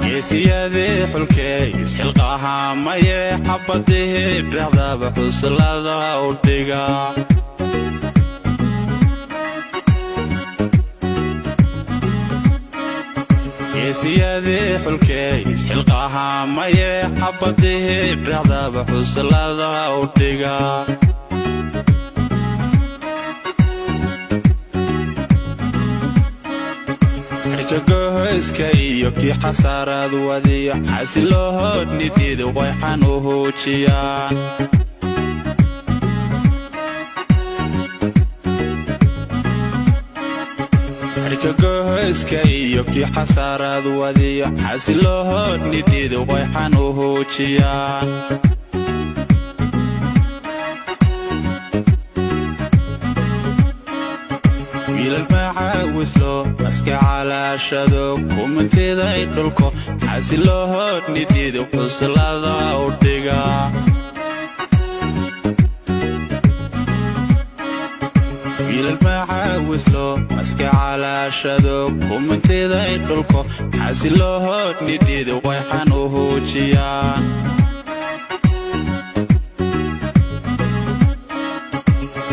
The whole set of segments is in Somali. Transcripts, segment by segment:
Geesiyadii xulkee isxilqahaamaye, xabadihii dhexdaba xuslada u dhiga. Geesiyadii xulkee isxilqahaamaye, xabadihii dhexdaba xuslada u dhiga. Gohoyska iyo kii xasaaraad wadiyo, xasilohodnidiida wayxan u huujiyaan. Gohoyska iyo kii xasaaraad wadiyo, xasilohodnidiida wayxan u huujiyaan. Wiilal macaawislo maska calaashado, kumantiday dhulko, xasilohodnidiida xuslada u dhiga. Wiilal macaawislo maska calaashado, kumantiday dhulko, xasilohodnidiida wayxan u huujiyaan.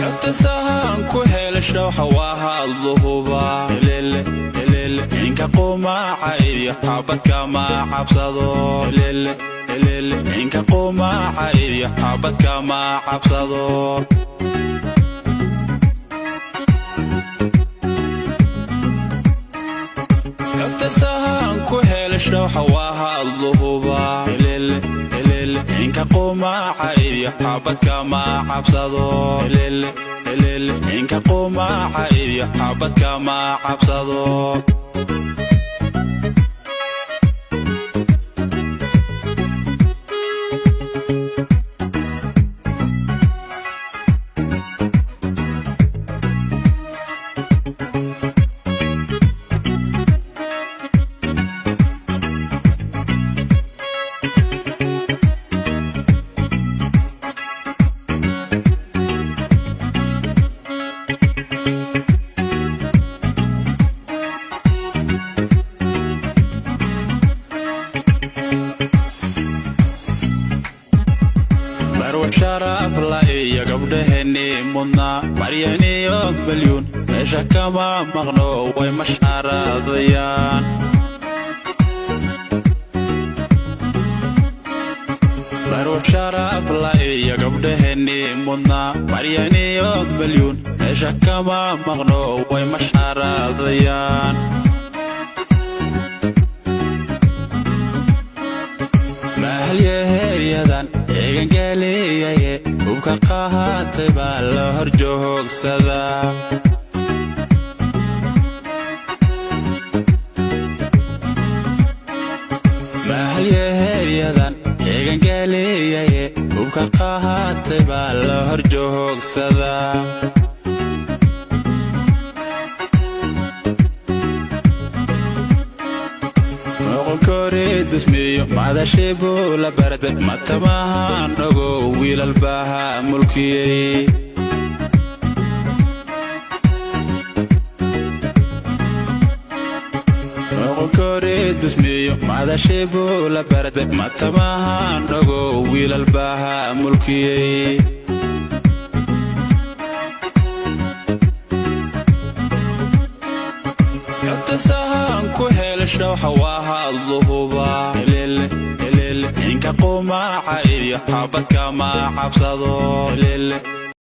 Xogta sahan ku hela shawxa waa hadluhuba, inka qumaaca iyo xabadka ma cabsado, inka qumaaca iyo xabadka ma cabsado. Xogta sahan ku hela shawxa waa hadluhuba, inka qumaaca iyo xabadka ma cabsado, inka qumaaca iyo xabadka ma cabsado. Barwa sharafla iyo gabdhaheenii mudnaa, maryaniyo milyuun meesha kama maqno, way mashxaradayaan. Barwa sharafla iyo gabdhaheenii mudnaa, maryaniyo milyuun meesha kama maqno, way mashxaradayaan. Mahalyaheeyadan eegangeliyaye, hubka qahatay baa la hor joogsadaa. Mahalyaheeyadan eegangeliyaye, hubka qahatay baa la hor joogsadaa. Moqonkori dusmiyo madashibuu la barday, matamahan ogo wiilal baha mulkiyey. Moqonkori dusmiyo madashibuu la barday, matamahan ogo wiilal baha mulkiyey. Xogta sahan ku hela shawxa waa hadluhuba, inka qumaaca iyo xabadka ma cabsado.